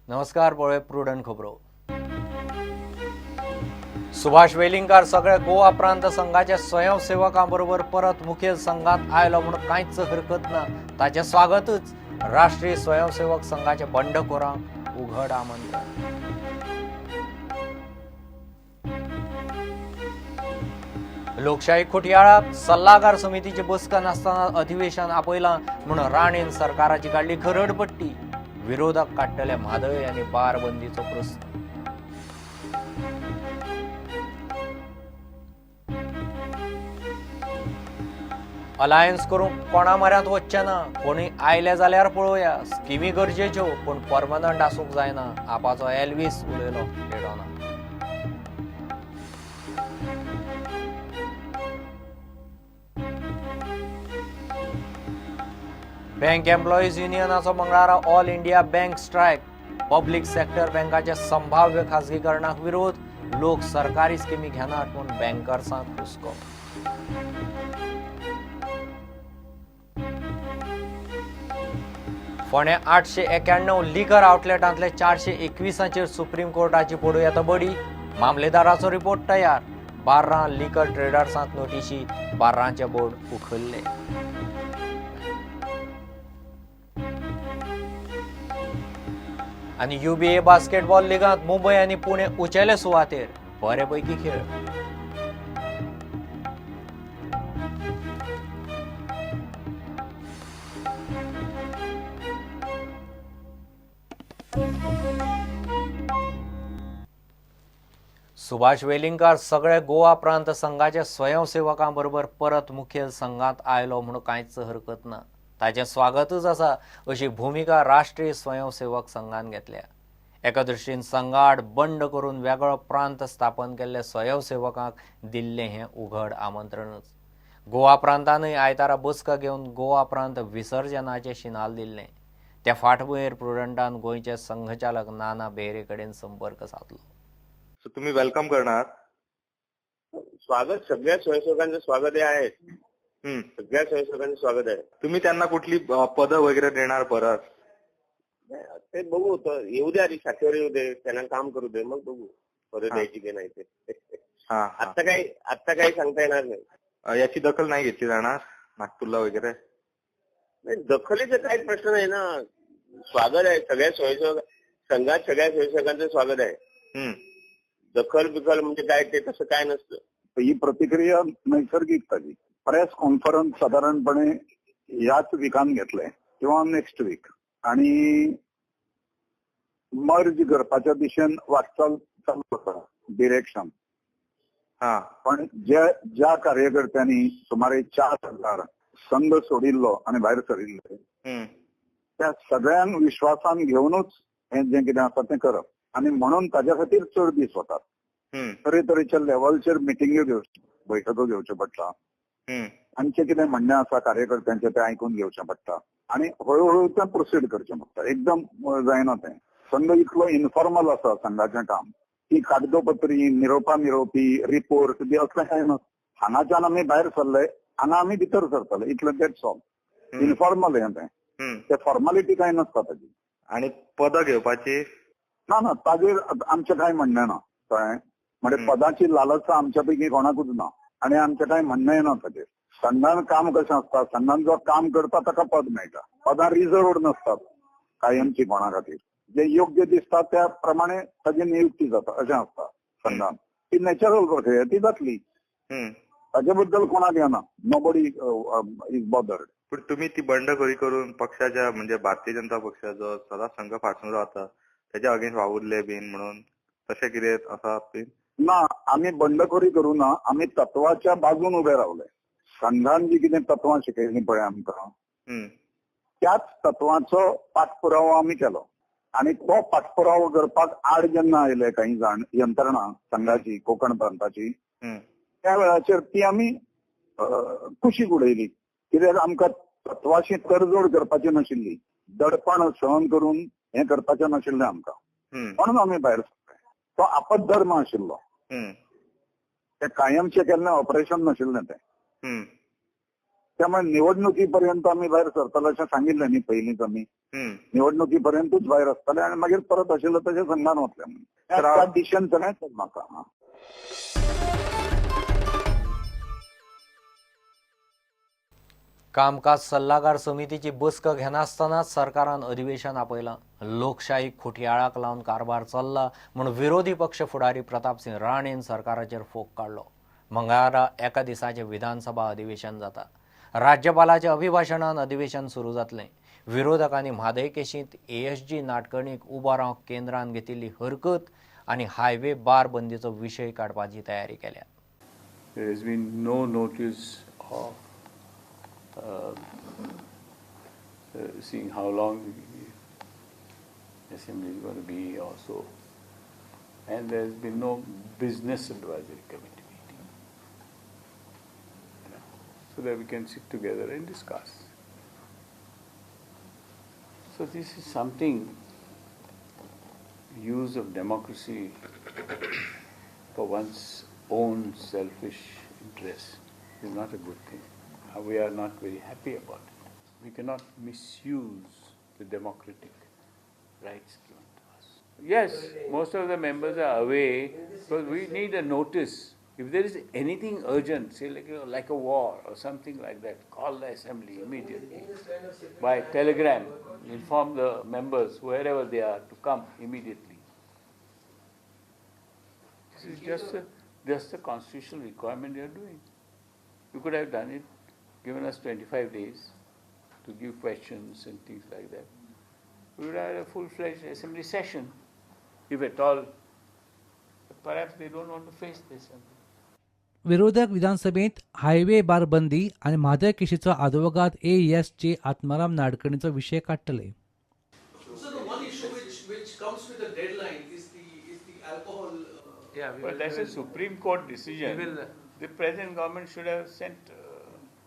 नमस्कार, पळय प्रुडंट खबरो. सुभाष वेलिंगकार सगळे गोवा प्रांत संघाच्या स्वयंसेवकां बरोबर परत मुखेल संघात आयलो म्हूण कांयच हरकत ना. ताचें स्वागतच राष्ट्रीय स्वयंसेवक संघाच्या बंडखोरांक उघड आमंत्रण. लोकशाही खुटयाळाक सल्लागार समितीची बसका नासतना अधिवेशन आपयलां म्हूण राणेन सरकाराची काडली खरडपट्टी. विरोधक काडटले म्हादय आनी बारबंदीचो प्रस्न. अलायन्स करूंक कोणा म्हऱ्यांत वचचें ना, कोणूय आयले जाल्यार पळोवया. स्किमी गरजेच्यो पूण परमनंट आसूंक जायना, आपाचो एल्वीस उलयलो हेडोना. बँक एम्प्लॉईज युनियनाचो मंगळारा all India bank strike. Public sector बँकाच्या संभाव्य खाजगीकरणाक विरोध. लोक सरकारी स्किमी घेनात म्हूण बँकर्सांक हुस्को. फोंड्या 891 लिकर आउटलेटांतले 421 सुप्रीम कोर्टाची पडूं येता बडी. मामलेदाराचो रिपोर्ट तयार. 12 लिकर ट्रेडर्सांक नोटिशी, 12 बोर्ड उखल्ले. आनी UBA बास्केटबॉल लिगांत मुंबय आनी पुणे उंचेले सुवातेर, बरे पैकी खेळ. सुभाष वेलिंगकार सगळे गोवा प्रांत संघाच्या स्वयंसेवकां बरोबर परत मुखेल संघात आयलो म्हूण कांयच हरकत ना, ताचें स्वागतच आसा अशी भुमिका राष्ट्रीय स्वयंसेवक संघान घेतल्या. एका दृश्टीन संघाआड बंड करून वेगळो प्रांत स्थापन केल्ले स्वयंसेवकांक दिल्लें हें उघड आमंत्रणच. गोवा प्रांतानय आयतारा बसका घेवन गोवा प्रांत विसर्जनाचें शिनाल दिल्लें. त्या फाटभुंयेर प्रुडंटान गोंयचे संघचालक नाना बेहरे कडेन संपर्क साधलो. तुम्ही welcome करणार? स्वागत, सगळ्या स्वयंसेवकांचं स्वागत आहे. सगळ्या स्वयंसेवकांचं स्वागत आहे. तुम्ही त्यांना कुठली पद वगैरे देणार परत? ते बघू, येऊ दे आधी, शाखेवर येऊ दे, त्यांना काम करू दे, मग बघू पद द्यायची की नाही ते. आता काही सांगता येणार नाही. याची दखल नाही घेतली जाणार नागपूरला वगैरे? नाही, दखलीचा काही प्रश्न नाही ना. स्वागत आहे सगळ्या स्वयंसेवक संघात, सगळ्या स्वयंसेवकांचं स्वागत आहे. दखल बिखल म्हणजे काय ते तसं काय नसतं. ही प्रतिक्रिया नैसर्गिक ताजी. प्रेस कॉन्फरन्स साधारणपणे ह्याच विकान घेतले किंवा नेक्स्ट वीक, आणि मर्ज करपाच्या दिशेन वाटचाल चालू आसा डिरेक्शन. पण ज्या ज्या कार्यकर्त्यांनी सुमारे 4000 संघ सोडिल्लो आनी भायर सरिल्ले त्या सगळ्यांक विश्वासान घेवनूच हें जें कितें आसा तें करप, आनी म्हणून ताज्या खातीर चड दीस वतात. तरेतरेच्या लेवलचेर मिटिंग्यो घेवच्यो, बैठको घेवच्यो पडटा, तांचें कितें म्हणणें आसा कार्यकर्त्यांचें तें आयकून घेवचें पडटा, आनी हळूहळू तें प्रोसीड करचें पडटा. एकदम जायना तें. संघ इतलो इनफॉर्मल आसा संघाचें काम की कागदोपत्री, निरोपा निरोपी, रिपोर्ट बी असलें कांय ना. हांगाच्यान आमी भायर सरले, हांगा आमी भितर सरतले, इतलें that's all. Informal हें तें, ते फॉर्मालिटी कांय नासता ताजी. आनी पदां घेवपाची ना ना, ताजेर आमचें कांय म्हणणें ना. कळ्ळें? म्हणजे पदाची लालसा आमच्या पैकी कोणाकूच ना, आनी आमचें कांय म्हणणेंय ना ताजेर. संघान काम कशें आसता, संघान जो काम करता ताका पद मेळटा. पदां रिजर्वड नासतात कायमची कोणा खातीर, जे योग्य दिसता त्या प्रमाणे ताजी नियुक्ती जाता अशें आसता संघान. ती नॅचरल प्रक्रिया, ती जातली, ताजे बद्दल कोणाक येना. Nobody is bothered. पूण तुमी ती बंडखोरी करून पक्षाच्या म्हणजे भारतीय जनता पक्षाचो सदांच संघ फाटून रावता त्याच्या अगेन्स्ट वावुरले बीन म्हणून तशें कितें आसा बीन? ना, आमी बंडखोरी करूं ना, आमी तत्वाच्या बाजून उबे रावले. संघान जी कितें तत्वां शिकयलीं पळय आमकां, त्याच तत्वांचो पाठपुरावो आमी केलो, आनी तो पाठपुरावो करपाक आड जेन्ना आयले काही जाण यंत्रणा संघाची, कोकण प्रांताची, त्या वेळाचेर ती आमी कुशीक उडयली. कित्याक आमकां तत्वाशी तडजोड करपाची नाशिल्ली, दडपण सहन करून हें करपाचें नाशिल्लें आमकां, म्हणून आमी भायर सरले. तो आपद्धर्म आशिल्लो, तें कायमचें केल्लें ऑपरेशन नाशिल्लें तें. त्यामुळे निवडणुकीपर्यंत आमी भायर सरतले अशें सांगिल्लें न्ही पयलींच आमी, निवडणुकीपर्यंतूच भायर आसतले आनी मागीर परत आशिल्लें तशें संघान वतलें म्हणून त्या दिशेन सगळेंच म्हाका. कामकाज सल्लागार समितीची बसका घेनासतनाच सरकारान अधिवेशन आपयलां. लोकशाही खुटयाळाक लावन कारभार चल्ला म्हूण विरोधी पक्ष फुडारी प्रतापसिंह राणेन सरकाराचेर फोग काडलो. मंगळारा एका दिसाचें विधानसभा अधिवेशन जाता. राज्यपालाच्या अभिभाशणान अधिवेशन सुरू जातलें. विरोधकांनी म्हादय केशींत ASG नाटकणीक उबो रावंक केंद्रान घेतिल्ली हरकत आनी हायवे बार बंदीचो विशय काडपाची तयारी केल्या. There has been no notice of seeing how long the assembly is going to be also, and there has been no business advisory committee meeting, you know, so that we can sit together and discuss. So this is something, use of democracy for one's own selfish interest is not a good thing. We are not very happy about it. We cannot misuse the democratic rights given to us. Yes, most of the members are away because we need a notice. If there is anything urgent, say like a war or something like that, call the assembly immediately. By telegram, inform the members, wherever they are, to come immediately. This is just a constitutional requirement they are doing. You could have done it, given us 25 days to give questions and things like that. We would have had a full-fledged assembly session, if at all. But perhaps they don't want to face this. विरोधक विधानसभेत highway bar बंदी आनी Mhadei केशीचो आदवोगाद ASJ Atmaram नाडकर्णीचो विशय काडटले. So the one issue which comes with a deadline is the alcohol. Yeah, but that's a Supreme Court decision. The present government should have sent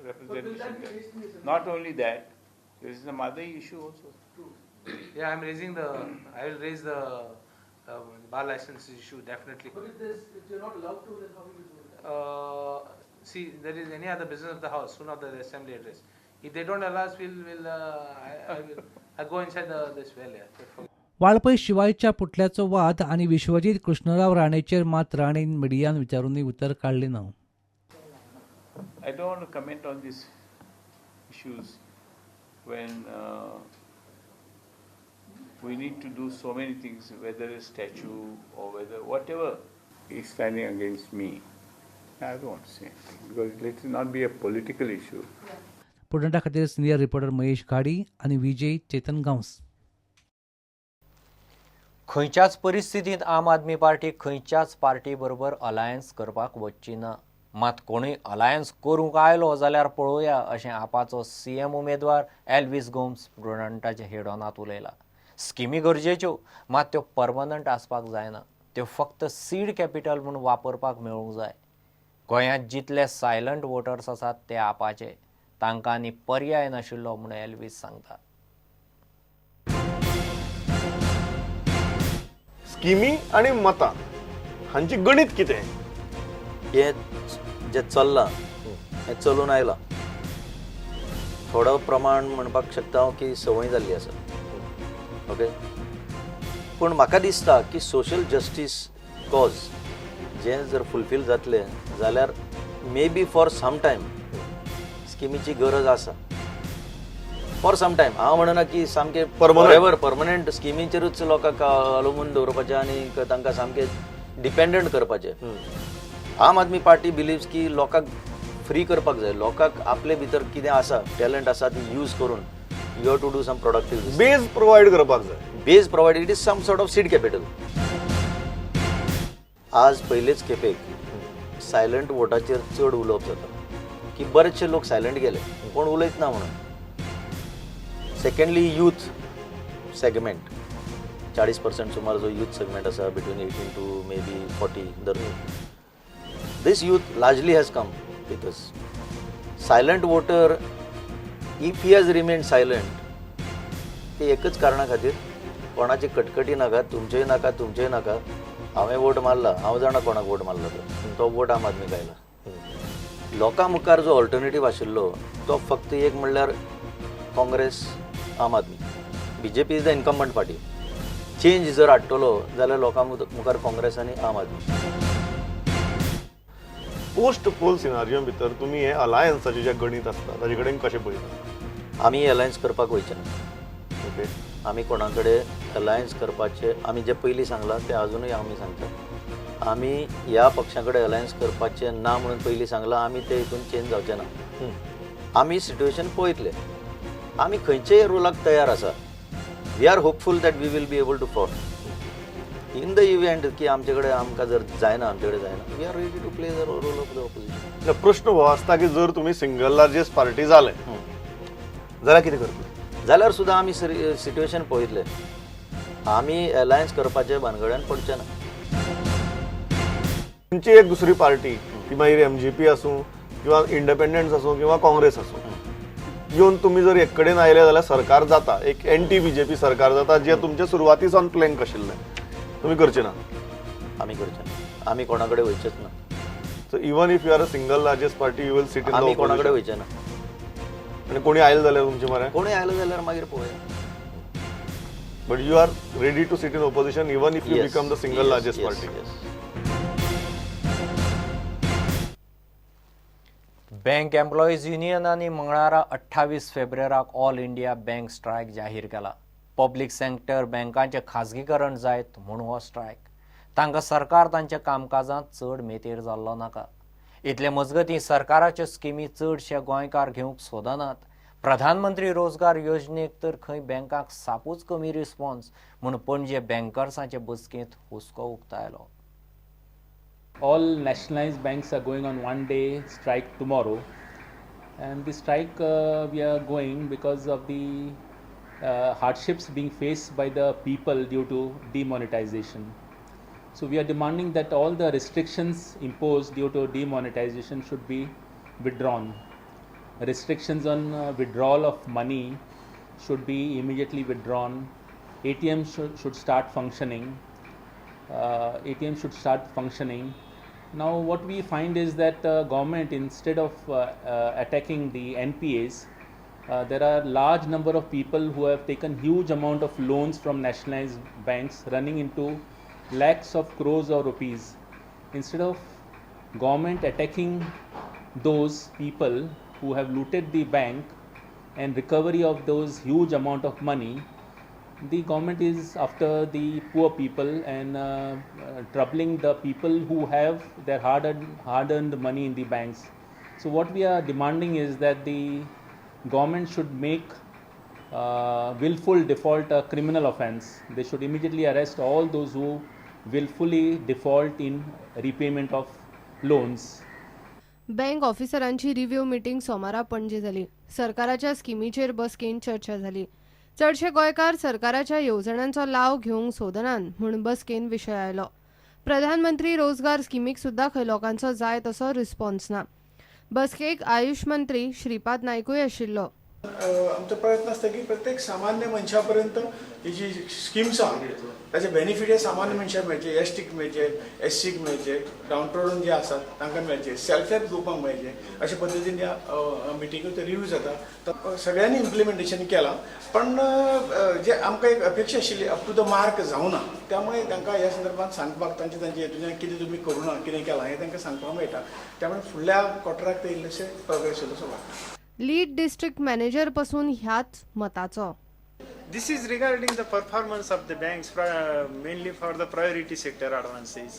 representation. Not only that, there is the Mhadei issue also. True. Yeah, I will raise the bar license issue definitely. But if you're not allowed to, then how will you do that? See, there is any other business of the house, soon after the assembly address. If they don't allow us, I'll go inside this well. Yeah. Valpoi शिवायच्या पुटल्याचो वाद आनी विश्वजीत कृष्णराव राणेचेर मात राणेन मिडियान विचारूनय उतर काडलें ना. I don't want to comment on these issues when we need to do so many things, whether a statue or whether whatever is standing against me. I don't want to say anything because let it not be a political issue. पुटंटा खातीर senior reporter Mahesh Ghadi आनी विजय चेतन गांवस. खंयच्याच परिस्थितींत आम Aadmi party खंयच्याच party बरोबर alliance करपाक वचची ना. मात कोणूय अलायन्स करूंक आयलो जाल्यार पळोवया अशें आपाचो CM उमेदवार एल्विस गोम्स प्रुडंटाच्या हेडॉनांत उलयला. स्किमी गरजेच्यो, मात त्यो परमनंट आसपाक जायना. त्यो फक्त सीड कॅपिटल म्हूण वापरपाक मेळूंक जाय. गोंयांत जितले सायलंट वोटर्स आसात ते आपाचे, तांकां आनी पर्याय नाशिल्लो म्हूण एल्विस सांगता. स्किमी आनी मतां हांची गणित कितें? हें जें चल्लां हें चलून आयलां. थोडो प्रमाण म्हणपाक शकता हांव की संवय जाल्ली आसा. ओके, पूण म्हाका दिसता की सोशल जस्टीस कॉज जें जर फुलफील जातलें जाल्यार maybe for some time स्किमीची गरज आसा. फॉर सम टायम हांव म्हणना की सामकें फॉरएवर परमनंट स्किमीचेरूच लोकांक अवलंबून दवरपाचें आनी तांकां सामकें डिपेंडंट करपाचें. आम आदमी पार्टी बिलीव्स की लोकांक फ्री करपाक जाय, लोकांक आपले भितर कितें आसा टॅलंट आसा ती यूज करून you have to do some productive base provide करपाक जाय. Base provide, it is some sort of seed capital. आज पयलेच खेपेक सायलंट वोटाचेर चड उलोवप जाता की बरेचशे लोक सायलंट गेले, कोण उलयत ना म्हणून. सेकंडली यूथ सेगमेंट 40% सुमार जो यूथ सेगमेंट आसा between 18 to maybe 40 दर this youth largely has come with us. Silent voter, if he has remained silent, ते एकच कारणा खातीर, कोणाची कटकटी नाका, तुमचेय नाका, तुमचेय नाका, हांवें वोट मारला, हांव जाणा कोणाक वोट मारला तो, तो वोट आम आदमीक आयला. लोकां मुखार जो ऑल्टरनेटीव आशिल्लो तो फक्त एक म्हणल्यार Congress, Aam Aadmi. BJP is the incumbent party. Change जर हाडटलो जाल्यार लोकां मुखार काँग्रेस आनी Aam Aadmi. Post poll scenario भितर तुमी हे अलायन्साचें जें गणीत आसता ताजे कडेन कशें पळयता? आमी अलायन्स करपाक वयचे ना. ओके, आमी कोणा कडेन अलायन्स करपाचे, आमी जे पयलीं सांगलां तें आजुनूय आमी सांगतात. आमी ह्या पक्षां कडेन अलायन्स करपाचे ना म्हणून पयलीं सांगलां, आमी ते हितून चेंज जावचे ना. आमी सिट्युएशन पळयतले, आमी खंयचेय रोलाक तयार आसा. We are hopeful that we will be able to form. In the event की आमचे कडेन आमकां जर जायना, आमचे कडेन जायना, we are ready to play the role of the opposition. प्रश्न हो आसता की जर तुमी सिंगल लार्जेस्ट पार्टी जाले जाल्यार कितें करतले? जाल्यार सुद्दां आमी सिट्युएशन पळयतले, आमी अलायन्स करपाचे भानगड्यान पडचे ना. तुमची एक दुसरी पार्टी ती मागीर MGP आसूं किंवा इंडिपेंडन्स आसूं किंवा काँग्रेस आसूं, येवन तुमी जर एक कडेन आयले जाल्यार सरकार जाता, एक एंटी बीजेपी सरकार जाता, जे तुमचे सुरवाती सावन प्लॅन आशिल्लें, तुमी करचे ना? आमी करचे ना, आमी कोणा कडेन वयचेच ना. So even if you are a single largest party you will sit in the आमी कोणा कडेन वयचे ना. आनी कोणी आयले जाल्यार तुमचे मरे? कोणी आयले जाल्यार मागीर पळोवया. But you are ready to sit in opposition even if you become the single largest party. Bank employees युनियनांनी मंगळारा 28 फेब्रुवाराक ऑल इंडिया बँक स्ट्रायक जाहीर केला. पब्लीक सेक्टर बँकांचें खाजगीकरण जायत म्हूण हो स्ट्रायक. तांकां सरकार तांच्या कामकाजांत चड मेतेर जाल्लो नाका. इतले मजगतीं सरकाराच्यो स्किमी चडशे गोंयकार घेवंक सोदनात. प्रधानमंत्री रोजगार योजनेक तर खंय बँकांक सापूच कमी रिस्पॉन्स म्हूण पणजे बँकर्सांचे बसकेंत हुस्को उक्तायलो. All nationalized banks are going on 1 day strike tomorrow, and the strike we are going because of the hardships being faced by the people due to demonetization. So we are demanding that all the restrictions imposed due to demonetization should be withdrawn. Restrictions on withdrawal of money should be immediately withdrawn. ATM should start functioning. ATM should start functioning. Now what we find is that government, instead of attacking the NPAs, there are large number of people who have taken huge amount of loans from nationalized banks running into lakhs of crores of rupees. Instead of government attacking those people who have looted the bank and recovery of those huge amount of money, the government is after the poor people and troubling the people who have their hard-earned money in the banks. So what we are demanding is that the government should make willful default a criminal offense. They should immediately arrest all those who willfully default in repayment of loans. Bank ऑफिसरांची review meeting सोमारा पणजे जाली. सरकाराच्या स्किमीचेर बसकेन चर्चा जाली. चडशे गोंयकार सरकाराच्या येवजण्यांचो लाव घेवंक सोदनात म्हूण बसकेन विशय आयलो. प्रधानमंत्री रोजगार स्किमीक सुद्दां खंय लोकांचो जाय तसो रिस्पॉन्स ना. बसकेक आयुष मंत्री श्रीपाद नायकूय आशिल्लो. आमचो प्रयत्न आसता की प्रत्येक सामान्य मनशा पर्यंत ही जी स्किम्स आहा ताचे बेनिफीट हे सामान्य मनशाक मेळचे, एस टीक मेळचे, एस सीक मेळचे, डावन ट्रोडन जे आसात तांकां मेळचे, सेल्फ हेल्प ग्रुपांक मेळचे. अशे पद्दतीन ह्या मिटिंगो ते रिव्यू जाता. सगळ्यांनी इम्प्लिमेंटेशन केलां, पण जे आमकां एक अपेक्षा आशिल्ली अप टू the mark जावना, त्यामुळे तांकां ह्या संदर्भात सांगपाक तांचे तांचे हेतून कितें तुमी करूं ना कितें केलां हें तांकां सांगपाक मेळटा. त्यामुळे फुडल्या क्वॉर्टराक ते इल्लेशे प्रोग्रेस येतलो असो वाटता. लीड डिस्ट्रिक्ट मॅनेजर पासून ह्याच मताचो. This is regarding the performance of the banks, mainly for the priority sector advances,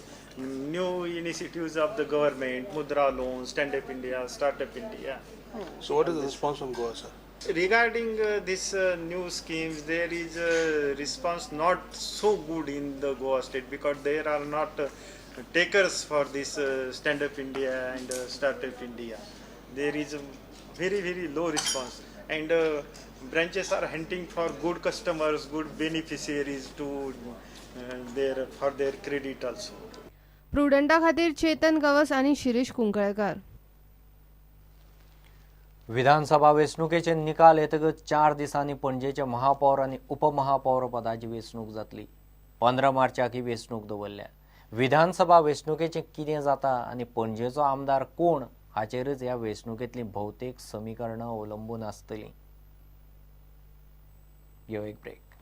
new initiatives of the government, Mudra loans, Stand Up India, Startup India. So what is the response from Goa, sir? Regarding this new schemes, there is a response not so good in the Goa state because there are not takers for this Stand Up India and Startup India. There is a very, very low response, and branches are hunting for good customers, good beneficiaries to for their credit also. प्रुडंटा खातीर चेतन गवस आणि शिरीष कुंकळेकर. विधानसभा वेंचणुकेचे निकाल येतकच 4 दिसांनी पणजेचे महापौर आनी उपमहापौर पदाची वेंचणूक जातली. 15 मार्चाक ही वेंचणूक दवरल्या. विधानसभा वेंचणुकेचें कितें जाता आनी पणजेचो आमदार कोण हाचेरच ह्या वेंचणुकेंतलीं भोवतेक समीकरणां अवलंबून आसतलीं. घेवं एक ब्रेक.